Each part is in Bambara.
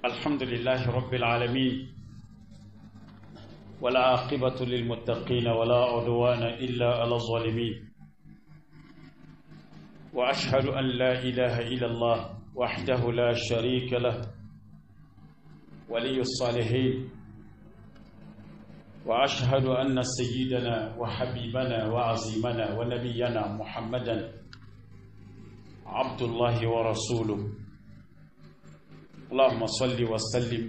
الحمد لله رب العالمين، والعاقبة للمتقين ولا عدوان إلا على الظالمين، وأشهد أن لا إله إلا الله وحده لا شريك له ولي الصالحين، وأشهد أن سيدنا وحبيبنا وعظيمنا ونبينا محمدا عبد الله ورسوله. اللهم صل وسلم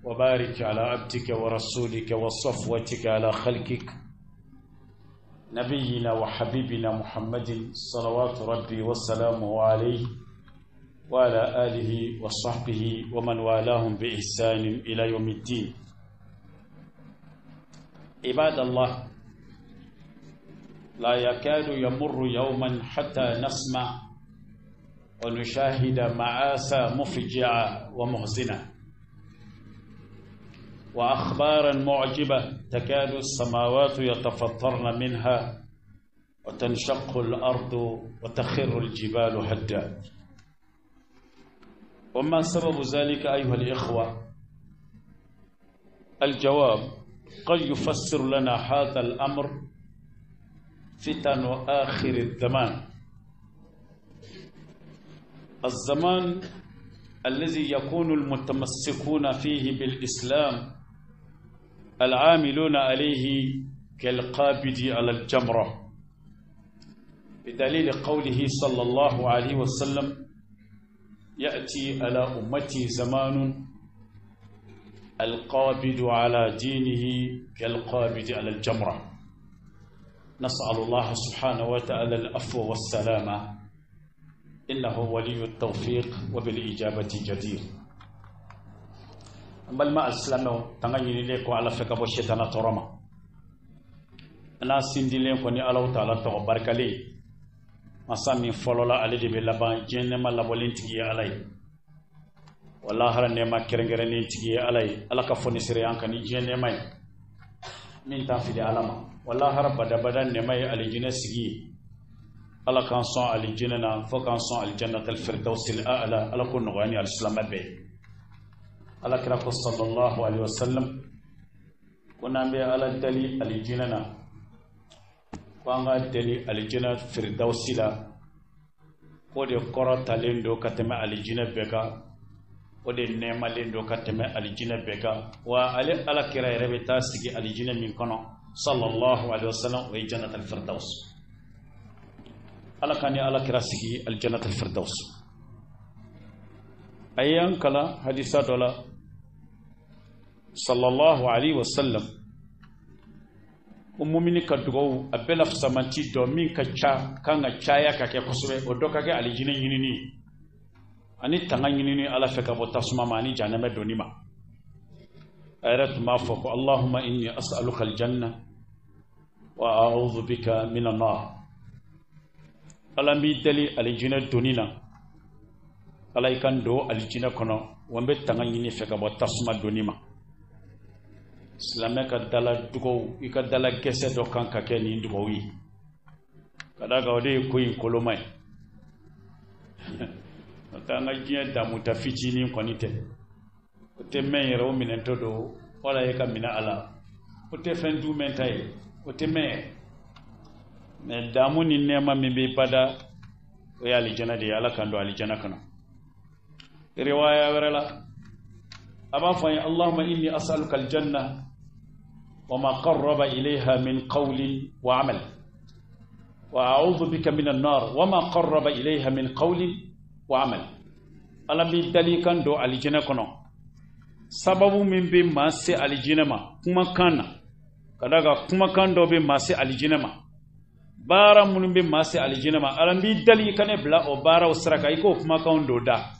وبارك على عبدك ورسولك وصفوتك على خلقك، نبينا وحبيبنا محمد صلوات ربي وسلامه عليه وعلى آله وصحبه ومن والاهم بإحسان إلى يوم الدين. عباد الله، لا يكاد يمر يوما حتى نسمع ونشاهد معاسى مفجعة ومحزنة وأخبارا معجبة تكاد السماوات يتفطرن منها وتنشق الأرض وتخر الجبال هدا. وما سبب ذلك أيها الإخوة؟ الجواب قد يفسر لنا هذا الأمر فتن آخر الزمان، الزمان الذي يكون المتمسكون فيه بالإسلام العاملون عليه كالقابض على الجمرة، بدليل قوله صلى الله عليه وسلم: يأتي على أمتي زمان القابض على دينه كالقابض على الجمرة. نسأل الله سبحانه وتعالى العفو والسلامة، إنه ولي التوفيق وبالإجابة جدير. Balima alisilamɛw, tanga ɲinilen ko Ala fɛ ka bɔ shetana tɔɔrɔ ma. N'a sindilen kɔni Alahu taala tɔgɔ barikalen, masa min fɔlɔla ale de bɛ laban, diɲɛ nɛɛma labɔlen tigi ye Ala ye, wa lahara nɛɛma kɛrɛnkɛrɛnnen tigi ye Ala ye. Ala ka fɔni sere an kan ni diɲɛ nɛɛma ye min t'a fili Ala ma, wa lahara badabada nɛɛma ye alijinɛ sigi ye. Ala k'an sɔn alijinɛ na fo k'an sɔn aljannatal firdausil a'la. Ala ko nɔgɔya ni alisilamɛ bɛɛ ye. Ala kira ko sallallahu alaihi wasallam ko n'an bɛ Ala deli alijinɛ na, ko an ka deli alijinɛ firdausi la, k'o de kɔrɔtalen don ka tɛmɛ alijinɛ bɛɛ kan, o de nɛɛmalen don ka tɛmɛ alijinɛ bɛɛ kan, wa ale Ala kira yɛrɛ bɛ taa sigi alijinɛ min kɔnɔ sallallahu alaihi wasallam, o ye jannatal firdaus. Ala ka ni Ala kira sigi aljannatal firdaus. A ye an kalan hadisa dɔ la sallallahu alaihi wasallam ko mumini ka dugawu a bɛɛ la fisamanti dɔ min ka ca kan ka caya ka kɛ kosɛbɛ, o dɔ ka kɛ alijinɛ ɲinini ani tanga ɲinini Ala fɛ ka bɔ tasuma ma ani jahanama donni ma. A yɛrɛ tun b'a fɔ ko Allahumma inni as'aluka aljanna wa a'udhu bika minan nar. Ala n b'i deli alijinɛ donni na, Ala i ka n don alijinɛ kɔnɔ, wa n bɛ tanga ɲini fɛ ka bɔ tasuma donni ma. Silamɛ ka dala dugawu, i ka dala gɛsɛ dɔ kan ka kɛ nin dugawu ye, ka d'a kan o de ye ko in koloma ye. N'o tɛ an ka diɲɛ damuta fitinin kɔni tɛ, o tɛ mɛn yɛrɛ, o minɛntɔ don wala e ka minɛ a la, o tɛ fɛn du mɛn ta ye, o tɛ mɛn yɛrɛ. Mɛ damu ni nɛɛma min bɛ bada, o ye alijana de ye. Ala k'an don alijana kɔnɔ. Riwaya wɛrɛ la a b'a fɔ an ye Allahumma inni as'aluka aljanna wa ma qarraba ilayha min qawlin wa amal wa a'udhu bika min an-nar wa ma qarraba ilayha min qawlin wa amal. Ala b'i dali kan don alijana kɔnɔ, sababu min bɛ maa se alijinɛ ma kumakan na, ka d'a kan kumakan dɔ bɛ maa se alijinɛ ma, baara minnu bɛ maa se alijinɛ ma, Ala b'i dali ka ne bila o baaraw sira kan, i k'o kumakanw don da.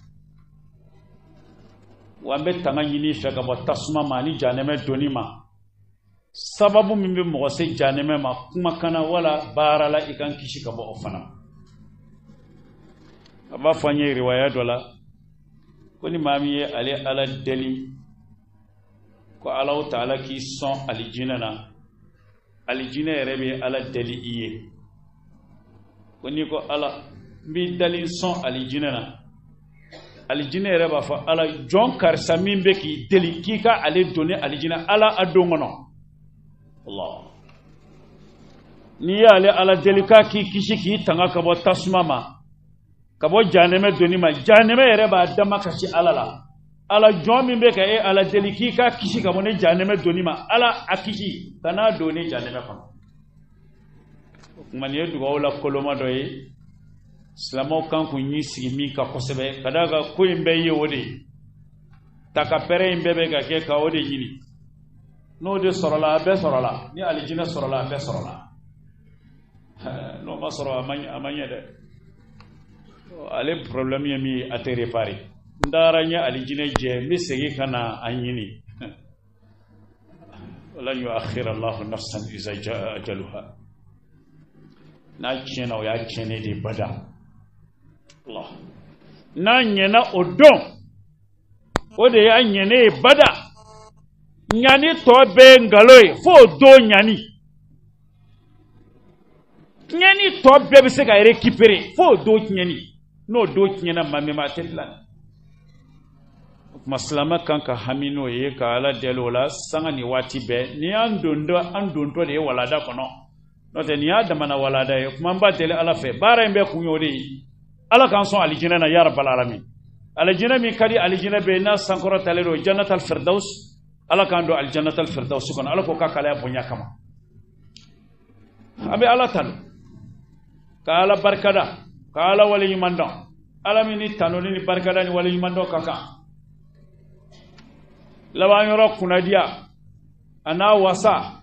Wa n bɛ tanga ɲini fɛ ka bɔ tasuma ma ani jahanama donni ma, sababu min bɛ mɔgɔ se jahanama ma kumakan na wala baara la, i k'an kisi ka bɔ o fana. A b'a fɔ an ye riwaya dɔ la ko ni maa min ye ale Ala deli ko Alahu taala k'i sɔn alijinɛ na, alijinɛ yɛrɛ bɛ Ala deli i ye. Ko n'i ko Ala n b'i dali sɔn alijinɛ na, Alijinɛ yɛrɛ b'a fɔ Ala, jɔn karisa min bɛ k'i deli k'i ka ale don ne alijinɛ, Ala a don kɔnɔ. Allah, n'i y'ale Ala deli k'a k'i kisi k'i tanga ka bɔ tasuma ma, ka bɔ janɛmɛ donni ma, janɛmɛ yɛrɛ b'a damakasi Ala la. Ala, jɔn min bɛ ka e Ala deli k'i k'a kisi ka bɔ ne janɛmɛ donni ma, Ala a kisi kan'a don ne janɛmɛ kɔnɔ. O tuma nin ye dugawu la koloma dɔ ye silamɛw kan k'u ɲi sigi min kan kosɛbɛ, ka d'a kan ko in bɛɛ ye o de ye. Takapɛrɛ in bɛɛ bɛ ka kɛ ka o de ɲini. N'o de sɔrɔla, a bɛɛ sɔrɔla. Ni alijinɛ sɔrɔla, a bɛɛ sɔrɔla. N'o ma sɔrɔ, a ma ɲɛ dɛ. Ale problème ye min ye, a tɛ réparer. N taara n ye alijinɛ jɛ, n bɛ segin ka na a ɲini. Walan yuakhir Allahu nafsan iza jaa ajaluha. N'a tiɲɛna, o y'a tiɲɛnen de bada. Allah, n'a ɲɛna o don, o de y'a ɲɛnen ye bada. Ɲani tɔ bɛɛ ye nkalon ye fo o don. Ɲani tiɲɛni tɔ bɛɛ bɛ se ka récupérer fo o don tiɲɛni. N'o don tiɲɛna maa min ma, a tɛ dilan. O tuma silamɛ kan ka hami n'o ye, ka Ala deli o la sanga ni waati bɛɛ. Nin y'an dontɔ, an dontɔ de ye walada kɔnɔ. N'o tɛ, nin y'a damana walada ye. Kuma n b'a deli Ala fɛ, baara in bɛɛ kun y'o de ye. Ala k'an sɔn alijinɛ na, ya rabbal alamin. Alijinɛ min ka di, alijinɛ bɛ yen n'a sankɔrɔ talen don, jannatal firdaus. Ala k'an don aljannatal firdaus kɔnɔ. Ala k'o ka kalaya bonya kama. An bɛ Ala tanu, ka Ala barikada, ka Ala waleɲuman dɔn, Ala min ni tanuni ni barikada ni waleɲuman dɔn ka kan. Laban yɔrɔ kunnadiya a n'a wasa,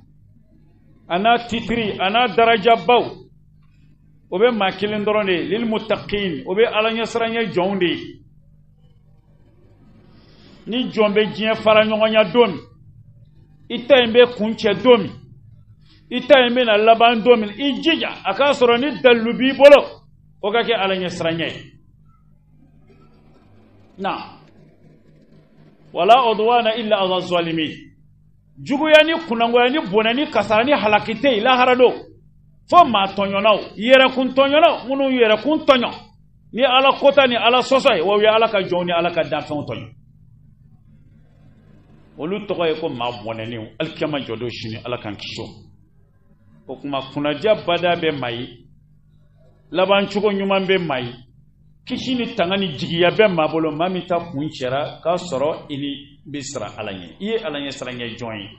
a n'a titiri, a n'a darajabaw, o bɛ maa kelen dɔrɔn de ye, lil muttaqin. O bɛ Ala ɲɛsiranɲɛ jɔnw de ye. Ni jɔn bɛ diɲɛ fara ɲɔgɔnya don min, i ta in bɛ kuncɛ don min, i ta in bɛna laban don min, i jija a k'a sɔrɔ ni dalilu b'i bolo, o ka kɛ Ala ɲɛsiranɲɛ ye. Na wala udwana illa ala zalimin. Juguya ni kunnangoya ni bɔnɛ ni kasara ni halaki tɛ yen lahara don fo maa tɔɲɔnaw, yɛrɛkun tɔɲɔnaw, minnu yɛrɛkun tɔɲɔ ni Ala kota ni Ala sɔsɔ ye, wa u ye Ala ka jɔnw ni Ala ka danfɛnw tɔɲɔ. Olu tɔgɔ ye ko maa bɔnɛnenw alikiyama jɔdon sini. Ala k'an kisi o. O tuma kunnadiya bada bɛ maa ye, labancogo ɲuman bɛ maa ye, kisi ni tanga ni jigiya bɛ maa bolo, maa min ta kuncɛra k'a sɔrɔ i ni bɛ siran Ala ɲɛ, i ye Ala ɲɛ siran ɲɛ jɔn ye.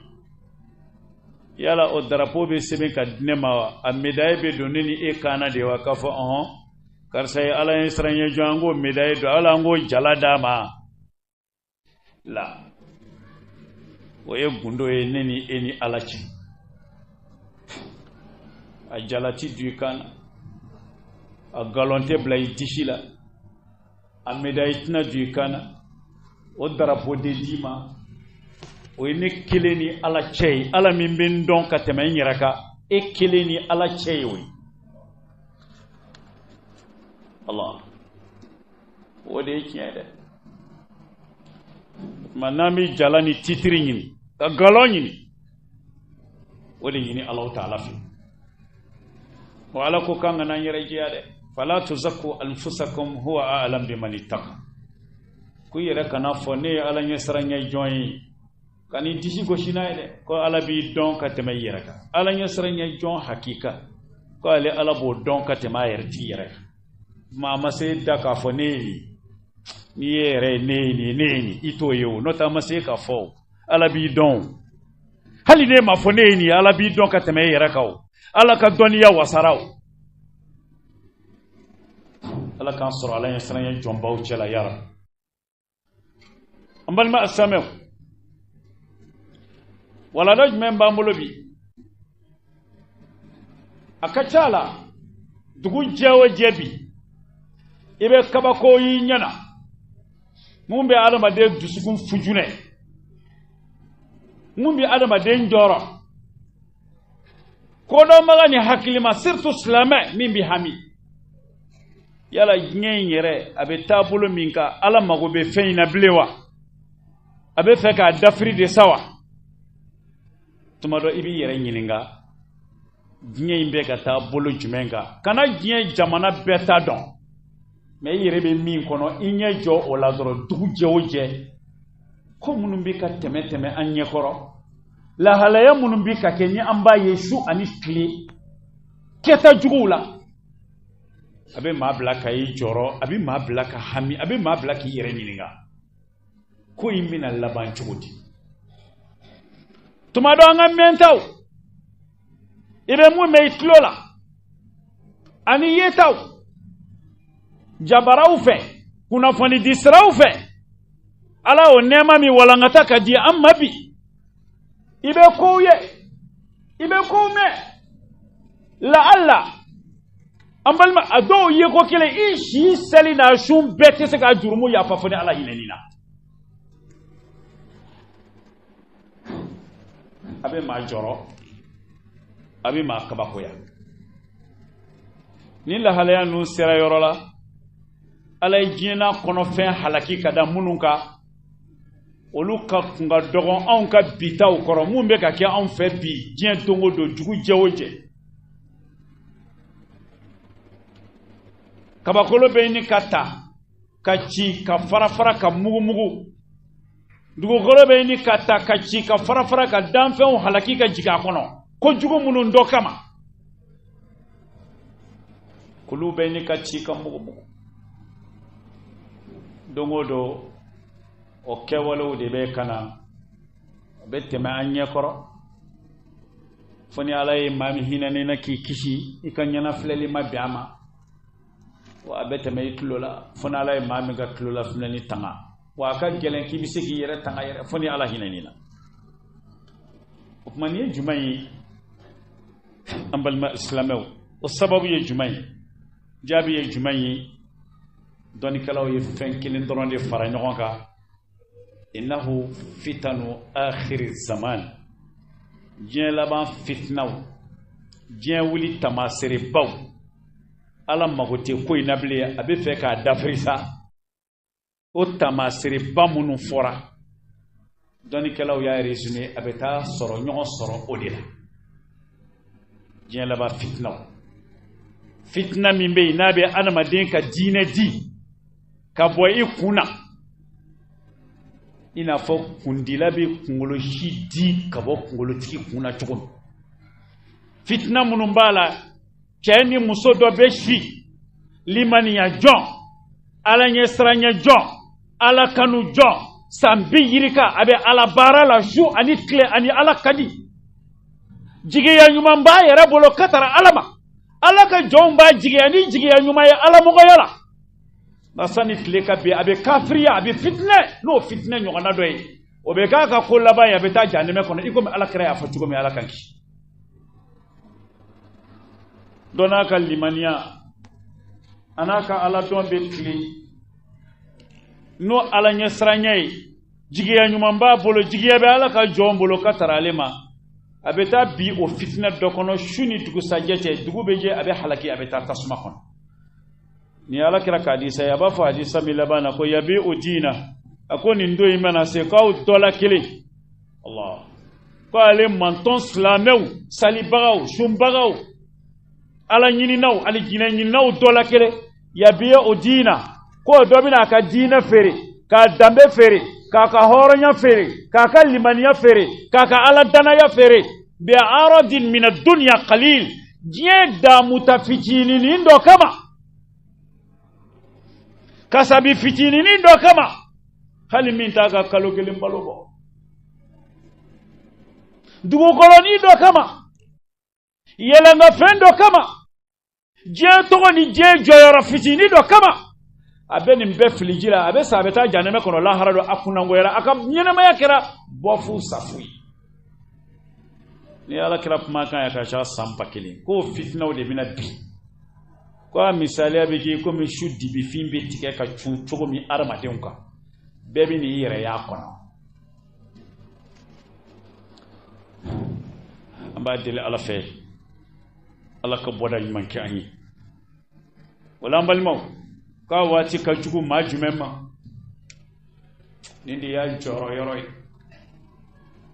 Yala o darapo bɛ sɛbɛn ka di ne ma wa? A médaille bɛ don ne ni e kan na de wa, k'a fɔ ɔhɔn, karisa ye Ala ɲɛ siran ɲɛ jɔn, an k'o médaille don ala, an k'o jala d'a ma la? O ye gundo ye ne ni e ni Ala cɛ. A jala ti don i kan na, a galon tɛ bila i disi la, a médaille tɛna don i kan na, o darapo de d'i ma. O ye ne kelen ni Ala cɛ ye. Ala min bɛ n dɔn ka tɛmɛ n yɛrɛ kan, e kelen ni Ala cɛ ye o ye. Allah, o de ye tiɲɛ ye dɛ. Tuma n'an bɛ jala ni titiri ɲini ka galon ɲini, o de ɲini Alahu taala fɛ. Wa Ala ko k'an kana an yɛrɛ jɛya dɛ. Fala tuzakku anfusakum huwa a'lam biman ittaqa. Ko i yɛrɛ kana fɔ ne ye Ala ɲɛsiranɲɛ jɔn ye, ka n'i disi gosi n'a ye dɛ, ko Ala b'i dɔn ka tɛmɛ i yɛrɛ kan. Ala ɲɛsiranɲɛ jɔn hakika, ko ale Ala b'o dɔn ka tɛmɛ a yɛrɛ tigi yɛrɛ kan. Maa ma se da k'a fɔ ne ye nin, n'i ye yɛrɛ ye ne ye nin, ne ye nin, i t'o ye o. N'o tɛ, a ma se k'a fɔ o. Ala b'i dɔn o. Hali n'e m'a fɔ ne ye nin ye, Ala b'i dɔn ka tɛmɛ e yɛrɛ kan o. Ala ka dɔnniya wasara o. Ala k'an sɔrɔ Ala ɲɛsiranɲɛ jɔnbaw cɛ la yara. An balima asilamɛw, walada jumɛn b'an bolo bi? A ka ca la, dugu jɛ o jɛ bi, i bɛ kabako y'i ɲɛ na mun bɛ adamaden dusukun fujunɛ, mun bɛ adamaden jɔrɔ, kodɔnbaga ni hakilima, surtout silamɛ min bɛ hami. Yala diɲɛ in yɛrɛ a bɛ taabolo min kan, Ala mago bɛ fɛn in na bilen wa? A bɛ fɛ k'a dafiri de sa wa? Tuma dɔ i b'i yɛrɛ ɲininka, diɲɛ in bɛ ka taa bolo jumɛn kan? Kana diɲɛ jamana bɛɛ ta dɔn. Mais i yɛrɛ bɛ min kɔnɔ, i ɲɛ jɔ o la dɔrɔn. Dugu jɛ o jɛ, ko minnu bɛ ka tɛmɛ tɛmɛ an ɲɛkɔrɔ, lahalaya minnu bɛ ka kɛ ni an b'a ye su ani tile, kɛta juguw la, a bɛ maa bila ka i jɔrɔ, a bɛ maa bila ka hami, a bɛ maa bila k'i yɛrɛ ɲininka ko in bɛna laban cogo di. Tuma dɔ, an ka mɛntaw, i bɛ mun mɛn i tulo la ani yetaw, jabaraw fɛ, kunnafoni di siraw fɛ, Ala o nɛɛma min walankata ka di an ma bi, i bɛ kow ye, i bɛ kow mɛn. Laala an balima, a dɔw ye ko kelen, i si seli n'a sun bɛɛ tɛ se k'a jurumu yafa fo ni Ala hinɛn'i na. A bɛ maa jɔrɔ, a bɛ maa kabakoya. Ni lahalaya ninnu sera yɔrɔ la, Ala ye diɲɛ n'a kɔnɔfɛn halaki ka da minnu kan, olu ka kun ka dɔgɔn anw ka bitaw kɔrɔ. Mun bɛ ka kɛ anw fɛ bi, diɲɛ don o don, dugu jɛ o jɛ, kabakolo bɛ ɲini ka ta ka ci ka fara fara ka mugumugu, dugukolo bɛ ɲini ka ta ka ci ka fara fara ka danfɛnw halaki ka jigin a kɔnɔ, kojugu minnu dɔ kama, kulu bɛ ɲini ka ci ka mugumugu. Don o don, o kɛwalew de bɛ ka na, o bɛ tɛmɛ an ɲɛkɔrɔ, fo ni Ala ye maa min hinɛn'i na k'i kisi, i ka ɲɛnafilɛli ma bɛn a ma, wa a bɛ tɛmɛ i tulo la, fo ni Ala ye maa min ka tulo la filɛli tanga. Wa a ka gɛlɛn k'i bɛ se k'i yɛrɛ tanga yɛrɛ, fo ni Ala hinɛn'i na. O tuma, nin ye jumɛn ye, an balima silamɛw? O sababu ye jumɛn ye? Jaabi ye jumɛn ye? Dɔnnikɛlaw ye fɛn kelen dɔrɔn de fara ɲɔgɔn kan: innahu fitanu akhiri zaman. Diɲɛ laban fitinaw, diɲɛ wuli tamaserebaw. Ala mago tɛ ko in na bilen, a bɛ fɛ k'a dafiri sa. O tamasereba minnu fɔra, dɔnnikɛlaw y'a résumé, a bɛ taa sɔrɔ ɲɔgɔn sɔrɔ o de la: diɲɛ laban fitinaw. Fitina min bɛ yen n'a bɛ adamaden ka diinɛ di ka bɔ i kun na, i n'a fɔ kundila bɛ kunkolo si di ka bɔ kunkolotigi kun na cogo min. Fitina minnu b'a la, cɛ ni muso dɔ bɛ si, limaniya jɔn, Ala ɲɛ siranɲɛ jɔn, Ala kanu jɔn, san bi yirika a bɛ Ala baara la su ani tile, ani Ala ka di, jigiya ɲuman b'a yɛrɛ bolo ka tara Ala ma, Ala ka jɔnw b'a jigiya ni jigiya ɲuman ye alamɔgɔya la. Nka sani tile ka bin, a bɛ kafiriya, a bɛ fitinɛ, n'o fitinɛ ɲɔgɔnna dɔ ye, o bɛ k'a ka ko laban ye, a bɛ taa jahanɛmɛ kɔnɔ, i komi Ala kira y'a fɔ cogo min, Ala k'an kisi. Dɔ n'a ka limaniya, a n'a ka Ala dɔn bɛ tilen n'o Ala ɲɛsiranɲɛ ye, jigiya ɲuman b'a bolo, jigiya bɛ Ala ka jɔn bolo ka tara ale ma, a bɛ taa bi o fitinɛ dɔ kɔnɔ su ni dugusajɛ cɛ, dugu bɛ jɛ, a bɛ halaki, a bɛ taa tasuma kɔnɔ. Nin Ala kira ka hadisa ye, a b'a fɔ hadisa min laban na ko yabiu diina, a ko nin don in mana se k'aw dɔ la kelen, Allah ko ale mantɔn silamɛw, salibagaw, sunbagaw, Ala ɲininaw ani jinɛ ɲininaw dɔ la kelen, yabiu diina, ko dɔ bɛna a ka diinɛ feere, k'a danbe feere, k'a ka hɔrɔnya feere, k'a ka limaniya feere, k'a ka Ala danaya feere, bi aradin mina dunya qalil, diɲɛ damuta fitininin dɔ kama, kasabi fitininin dɔ kama, hali min t'a ka kalo kelen balo bɔ, dugukolonin dɔ kama, yɛlɛnkafɛn dɔ kama, diɲɛ tɔgɔ ni diɲɛ jɔyɔrɔ fitinin dɔ kama, a bɛ nin bɛɛ fili ji la, a bɛ sa, a bɛ taa janɛmɛ kɔnɔ lahara don. A kunnangoyara, a ka ɲɛnamaya kɛra bɔfu safu ye. Ni Ala kira kumakan ye ka ca san 1000, k'o fitinaw de bɛna bi, ko a misaliya bɛ kɛ komi su dibifin bɛ tigɛ ka cun cogo min adamadenw kan, bɛɛ bɛ n'i yɛrɛ y'a kɔnɔ. An b'a deli Ala fɛ, Ala ka bɔda ɲuman kɛ an ye. O la, an balimaw, k'a waati ka jugu maa jumɛn ma? Nin de y'a jɔrɔ yɔrɔ ye,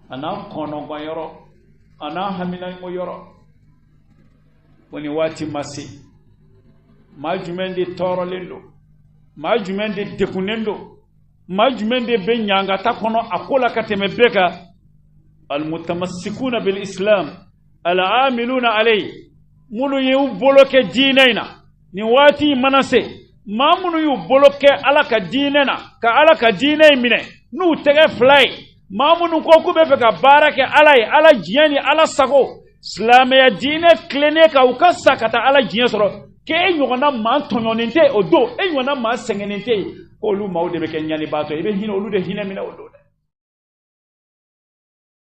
a n'a kɔnɔgan yɔrɔ, a n'a haminanko yɔrɔ. Ko nin waati ma se, maa jumɛn de tɔɔrɔlen don? Maa jumɛn de degunnen don, maa jumɛn de bɛ ɲangata kɔnɔ a ko la ka tɛmɛ bɛɛ kan? Almutamassikuna bil islam al'amiluna alayhi, minnu y'u bolo kɛ diinɛ in na. Nin waati in mana se, maa minnu y'u bolo kɛ Ala ka diinɛ na, ka Ala ka diinɛ in minɛ n'u tɛgɛ fila ye, maa minnu ko k'u bɛ fɛ ka baara kɛ Ala ye, Ala diɲɛ ni Ala sago, silamɛya diinɛ tilennen kan, u ka sa ka taa Ala diɲɛ sɔrɔ, k'e ɲɔgɔnna maa tɔɲɔnen tɛ o don, e ɲɔgɔnna maa sɛgɛnnen tɛ yen, k'olu maaw de bɛ kɛ ɲanibaatɔ ye. I bɛ hinɛ olu de, hinɛ minɛ o don dɛ.